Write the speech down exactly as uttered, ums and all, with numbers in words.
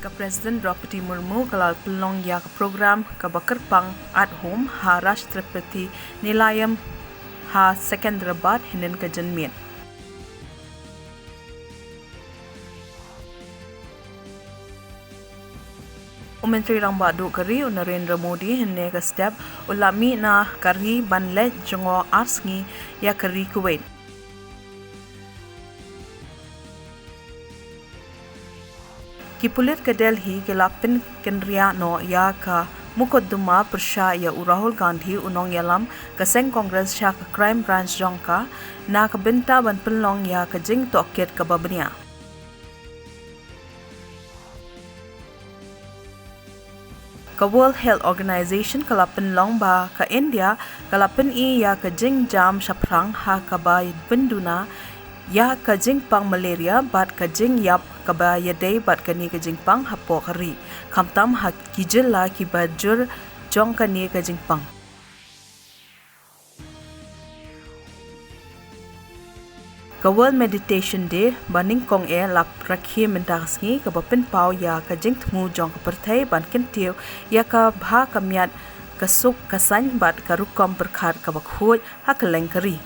Ka President Droupadi Murmu ka la pynlong ïa ka program kaba kyrpang At Home ha Rashtrapati Nilayam ha Secunderabad hynnin ka janmiet. U Myntri Rangbah Duh ka ri u Narendra Modi hynne ka step u la mih na ka ri ban leit jngoh ar sngi ïa ka ri Kuwait. Ki pulit ka Delhi ki la pynkynriah noh ïa ka mukotduma pyrshah ïa u Rahul Gandhi u nongïalam ka seng Congress sha ka Crime Branch jong ka na ka bynta ban pynlong ïa ka jingtohkit kaba bniah. Ka World Health Organization ka la pynlong ba ka India ka la pyni ïa ka jingjam shaphrang ha kaba pynduna ïa ka jingpang malaria bad ka jingïap kaba ïadei bad kane ka jingpang hapoh ka ri, khamtam ha ki jylla kiba jur jong kane ka jingpang. Ka World Meditation Day ba nyngkong eh la rakhe mynta ka sngi kaba pynpaw ïa ka jingthmu jong ka pyrthei ban kyntiew ïa ka bha ka miat, ka suk ka saiñ bad ka rukom pyrkhat kaba khuid ha kylleng ka ri.